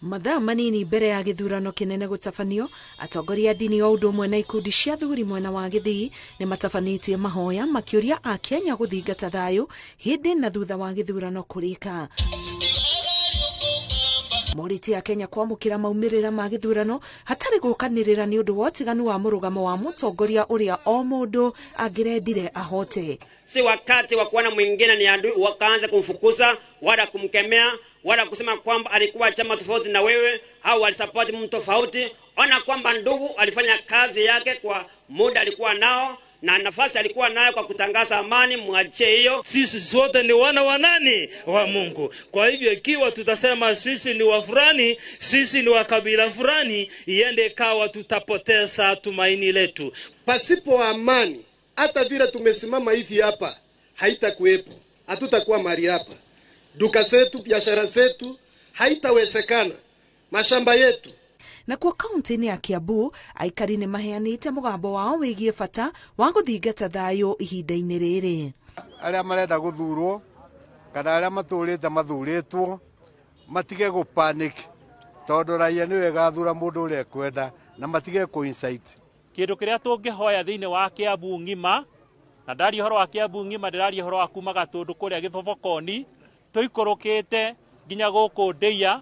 Mathaa manini mbere ya gĩthurano kĩnene gũtabanio, atongoria a ndini o ũndũ ũmwe na ikundi cia athuri mwena wa Gĩthii nĩ matabanĩtie mahoya makĩũria Akenya gũthingata thayũ hĩndĩ na thutha wa gĩthurano kũrĩka. Morĩtie Akenya kwamũkĩra maumĩrĩra ma gĩthurano hatarĩ gũkanĩrĩra nĩ ũndũ wa ũtiganu wa mũrũgamo wa mũtongoria ũrĩa o mũndũ angĩrendire ahote. Si wakati wa kuona mwingine ni adui wakaanza kumfukuza wala kumkemea wala kusema kwamba alikuwa chama tofauti na wewe au alisapoti mtu tofauti. Ona kwamba ndugu alifanya kazi yake kwa muda alikuwa nao na nafasi alikuwa nayo kwa kutangaza amani, mwachie hiyo. Sisi sote ni wana wa nani? Wa Mungu. Kwa hivyo ikiwa tutasema sisi ni wa fulani, sisi ni wa kabila fulani, iende kawa tutapoteza tumaini letu. Pasipo amani, hata vile tumesimama hivi hapa haitakuwepo, hatutakuwa mahali hapa. Duka zetu, biashara zetu haitawezekana, mashamba yetu. Nakuo kaunti-inĩ ya Kiambu aikari nĩ maheanĩte mũgambo wao wĩgiĩ bata wa gũthingata thayũ ihinda-inĩ rĩrĩ. Arĩa marenda gũthurwo kana arĩa matũrĩte mathurĩtwo matige gũ panic tondũ raia nĩwe ĩgathura mũndũ ũrĩa ekwenda na matige kũ incite. Kĩndũ kĩrĩa tũngĩhoya thĩinĩ wa Kiambu ng'ima, na ndaria ũhoro wa Kiambu ng'ima ndĩraria ũhoro wa kuma Gatũndũ kũrĩa Gĩthobokoni tũikũrũkĩte nginya gũkũ Ndĩia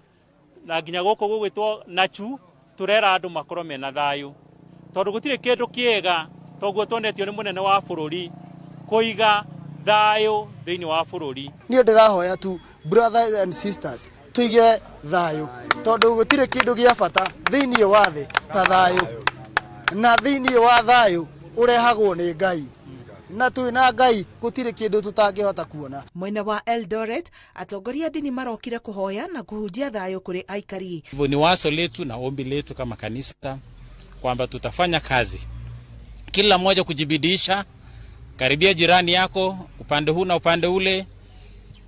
na nginya gũkũ gũgwĩtwo Nachu, tũrera andũ makorwo mena thayũ tondũ gũtirĩ kĩndũ kĩega toguo tuonetio nĩ mũnene wa bũrũri kũiga thayũ thĩinĩ wa bũrũri. Niĩ ndĩrahoya tu brothers and sisters tuige thayũ tondũ gũtirĩ kĩndũ gĩa bata thĩinĩ wa thĩ ta thayũ, na thĩinĩ wa thayũ ũrehagwo nĩ Ngai, na twĩna Ngai gũtirĩ kĩndũ tũtangĩhota kuona. Mwena wa Eldoret atongoria a ndini marokire kũhoya na kũhunjia thayũ kũrĩ aikari. Hivyo ni wazo letu na ombi letu kama kanisa kwamba tutafanya kazi kila mmoja kujibidisha, karibia jirani yako upande huu na upande ule,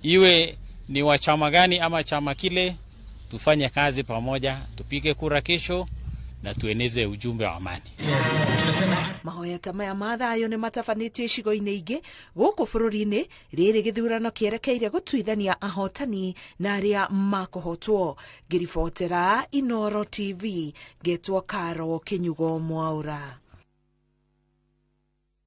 iwe ni wa chama gani ama chama kile, tufanye kazi pamoja, tupige kura kesho na tueneze ujumbe wa amani. Mahoya ta maya ma thayũ nĩ matabanĩtio icigo-inĩ ingĩ gũkũ bũrũri-inĩ rĩrĩ gĩthurano kĩerekeire gũtuithania ahotani na arĩa makũhotwo. Ngĩribotera Inooro TV ngetwo Karo Kĩnyugo Mwaũra.